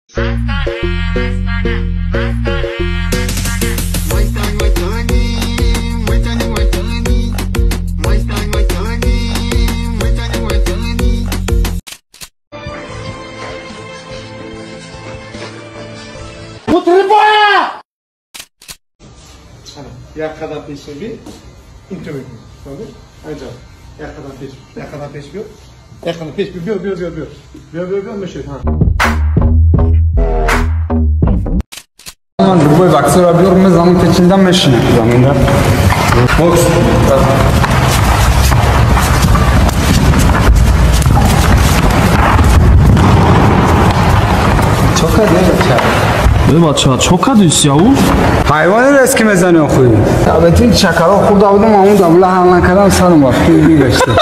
Як қадам пеш меби, инту мекунӣ. Фаҳмидӣ? Анҷом. Як қадам пеш, як қадам пеш биё. Як қадам пеш биё, биё, биё, биё. Биё, биё, биё, мешавед, ҳа. Ман любой боксера биёр, мезанам печинда мешинам заминда. Бокс. Чо кардӣ, бача? Бача, чо кардист, яву? Ҳайвоне рест ки мезанӣ охӯ. Албатта ин шакарҳо хӯрда будам, ҳамон давла ҳал накардам, сарам рафт, бигашта.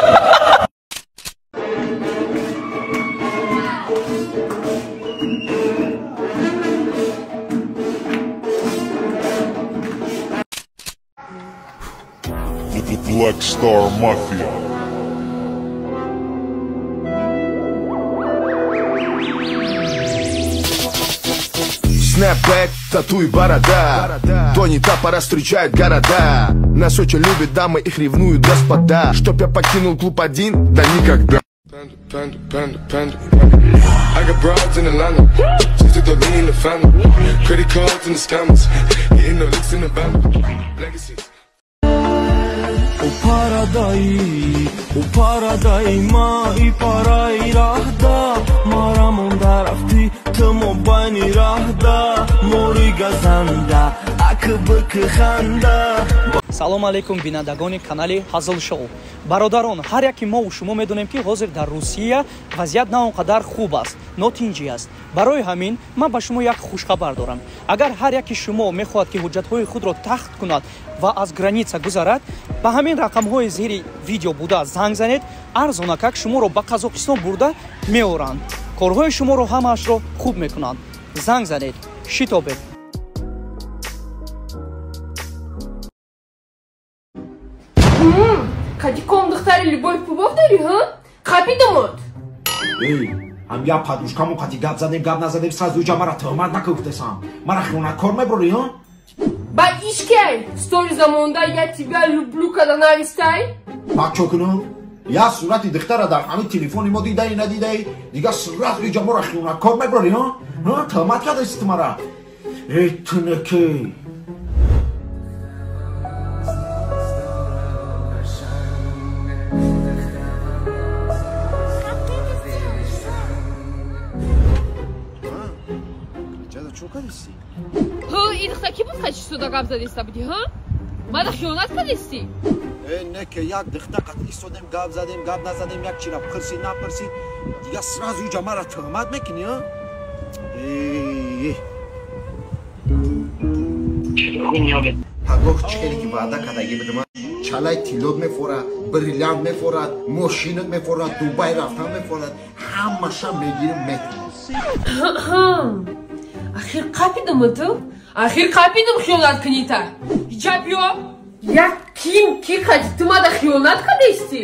Black Star Mafia. Snapback, тату и борода. Тони Тапора встречает города. Нас очень любят дамы, их ревнуют господа. Чтоб я покинул клуб один, да никогда. Panda, panda, panda, panda. I got broads in Atlanta. Just took the lean in the family. Credit cards and the scammers. Hitting the licks in the band. Legacies. У парадай ма и параи раҳда мара монда рафтӣ ту мобайни раҳда мори газанда акбк ханда. Салом алейкум, бинандагони канали Ҳазл Шоу. Бародарон, ҳар яки мову шумо медонем, ки ҳозир дар Русия вазъият на он қадар хуб аст, нотинҷӣ аст. Барои ҳамин ман ба шумо як хушхабар дорам. Агар ҳар яки шумо мехоҳад, ки ҳуҷҷатҳои худро тахт кунад ва аз граница гузарад, ба ҳамин рақамҳои зери видео буда занг занед, арзонакак шуморо ба Қазоқистон бурда меоранд. Корҳои шуморо ҳамаашро хуб мекунанд. Занг занед, шитобед. Қади ком духтари Любовь Пубов дорӣ, ҳа? Қапидамот. Эй, ҳам як подружкамо қати гап задем, гап назадем, сразу ҷа мара туҳмат накуфтесам. Мара хиёнаткор меброрӣ, ҳа? Ба ишкай, стори замонда я тебя люблю, када навистай? Ба чо кунам? Як сурати духтара дар ҳамин телефони мо дидаи надидаи, дигар сразу ҷа мора хиёнаткор меброрӣ, ҳа? Ҳа, туҳмат кардасти ту мара. Эй, тунакей. Ҳа, ин духта ки буд қачи истода гап задиста будӣ, ҳа? Мада хиёнат кардисти? Э, не ки як духта қат истодем, гап задем, гап назадем, як чира пурсид, напурсид, дигар сразу ҷа мара туҳмат мекунӣ, ҳа? Э, пагоҳ чӣ хеле ки ваъда кардагӣ будам, чалай тиллот мефорад, бриллиант мефорад, мошинат мефорад, Дубай рафтан мефорад, ҳамаша мегирим, метавонам. Ахир қапидам ту? Ахир қапидам хиёнат кунита. Иҷа биё. Як ким ки қади ту мада хиёнат кардисти?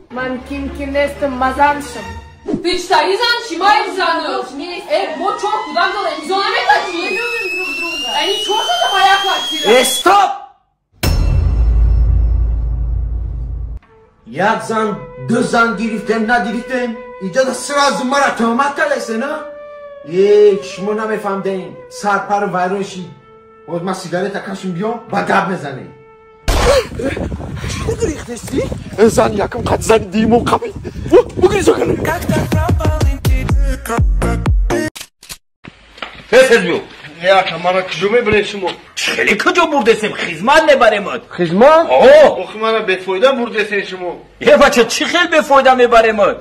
Ман ким ки нестам, мазаншам. Ты читари зан, чи май зану? Э, мо чор кудак дорем, изо намекачи? Они чор шуда моя квартира. Э, стоп! Як зан, ду зан гирифтем, нагирифтем, иҷода сразу мара туҳмат кардасте, на? Эй, шумо намефаҳмдем, сарпар вайрон шид. Боз ман сигарета кашим биём, ба гап мезанем. Чӣ гирифтести? Зан якам қад зани димон қабид. Бугиризо кана. Тез биё. Яка, мара куҷо мебаред шумо? Хеле куҷо бурдесем? Хизмат мебаремад. Хизмат? О! Охи мара бефоида бурдесен шумо. Е, бача, чӣ хел бефоида мебаремад?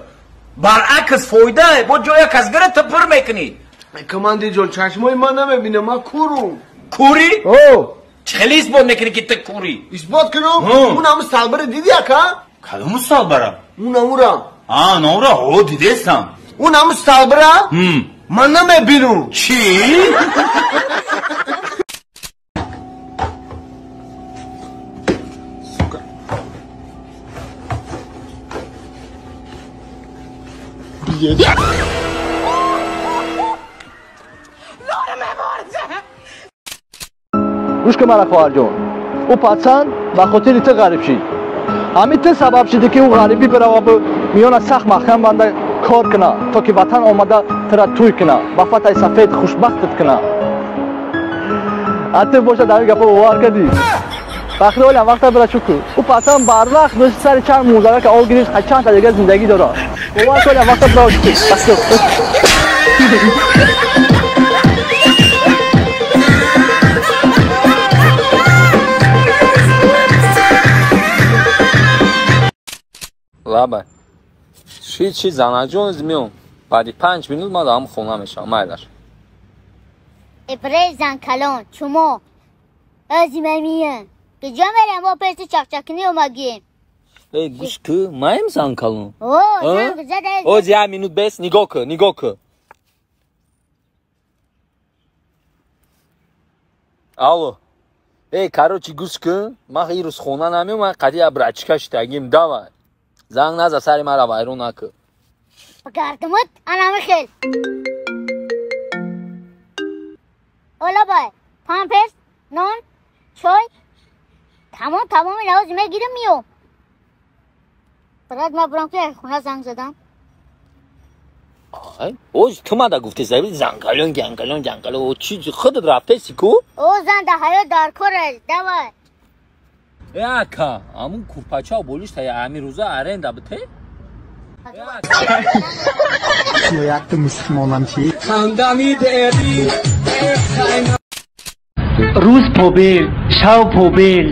Баръакс фоида, бо ҷоя кас гира ту пур мекунӣ. Командир ҷон, чашмои ман намебинам, ман курум. Курӣ? О! Чӣ хеле исбот мекунӣ, ки ту курӣ? Исбот кунам? Он ҳамун салбара дидӣ, ака? Кадому салбара? Он ҳамура. А, номра? О, дидестам. Он ҳамун салбара? Ман намебинам. Чӣ? Гӯш кун мара хоҳарҷон. Ӯ пацан ба хотири ту ғариб шид. Ҳамин ту сабаб шидӣ ки ӯ ғарибӣ бирава, миёна сахт маҳкам банда кор куна, то ки ватан омада тура тӯй куна, ба фатаи сафед хушбахтат куна. А ту бошад ҳамин гапо бовар кардӣ. Бахри олям вақта бира чуку. Ӯ пацан барвақт дошт сари чанд мӯзарака об гирифт, чанд та дигар зиндагӣ дорад. Бовар кун, олям вақта бира чуку. Лаба. Чи занаҷон миём. Баъди 5 минут ман дар хона мешавам. Майлаш. Ибрей занкалон, чумо. Ази мамия. Куҷо мерем? Мо пеши чақчакунӣ омадем. Эй, гӯш ку, маем занкалон. О, занг зада. Оз як минут бес, нигоҳ ку, нигоҳ ку. Алло. Эй, короче, гӯш ку, ман ирӯз хона намеом, ман қади абрачка шитагим, давай. Занг наза, сари мара вайрон накӯ. Багардумут, ана михел. Олабай, памперс, нон, чой, тамом тамоми лавоз мегирим миём. Брат, ман бурам ки хона занг задам. Ай, оз ту мада гуфти заби зангалон, гангалон, гангалон, чи худат рафтеси ку? О, зан да ҳаёт дар кор аст, давай. Э, ака, ҳамун курпачао болишта ҳамин рӯза аренда бите? Рӯз побел, шав побел,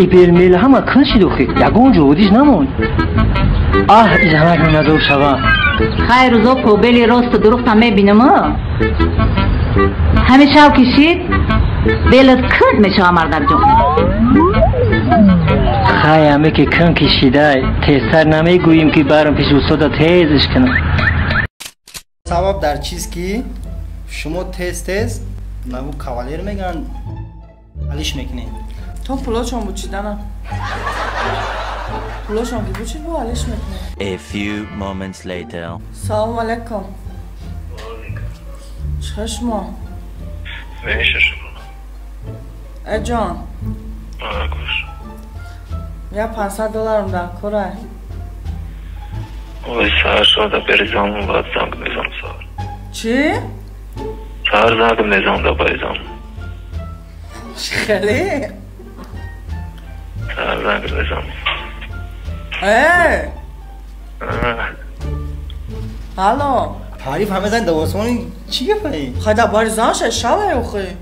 ибелмел ҳама кун шид охи, ягон ҷо одиш намонд. Аҳ, изанак миннатдор шавам. Хай, рӯзо побели росту дурӯғта мебинам. Ҳамин шав кишид, белат кун мешава, мардакҷон. Хай, ҳаме ки кун кишидай, тезтар намегӯем ки барам пеши устода тезиш кунам. Сабаб дар чиз ки шумо тез тез наву кавалер мегӯянд, алиш мекунед. То пулошон бучидана. Пулошон ки бучид, бо алиш мекунед. A few moments later. Салом алейкум. Чӣ шумо? Меша шумо. Э ҷон. Гӯш. Я 500 долларам дар корай. Ой, саҳар шода беризам, баъд занг мезанам саҳар. Чӣ? Саҳар занг мезанам да баризам. Хеле? Саҳар занг мезанам. Э! Алло. Таъриф ҳама зан давосмони чӣ гапаи? Хай да баризам ша шавай охи.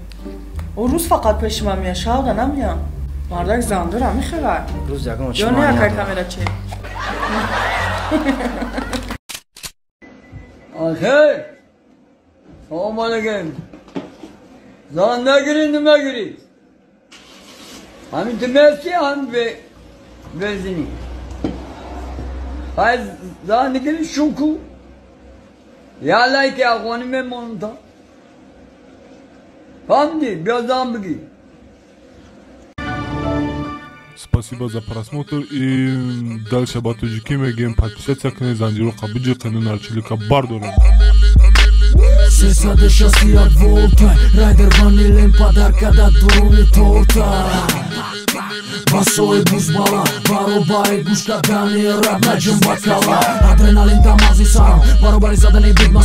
О рӯз фақат пеши ман мея, шав да намеям. Мардак зандура мехелай. Рӯз ягон чӣ? Ё не акай камера чи? Ахир. Салом алейкум. Зан нагирӣ, намагирӣ. Ҳамин ту мести, ҳам безинӣ. Хай зан нагирӣ шуку. Я лайки афғонӣ мемонам та. Фаҳмидӣ? Биё зан бигир. Спасибо за просмотр и дальше ба тоҷикӣ мегӯем, подписаться кунед, занҷироқа биҷиқену нарчилика бардорем. 361 волта Райдер ванилем подарка да дуруни торта. Басои бузбала баробари гӯш кардани раб наҷум ба кала. Адреналин дар мағзи сарам баробари задани бигма.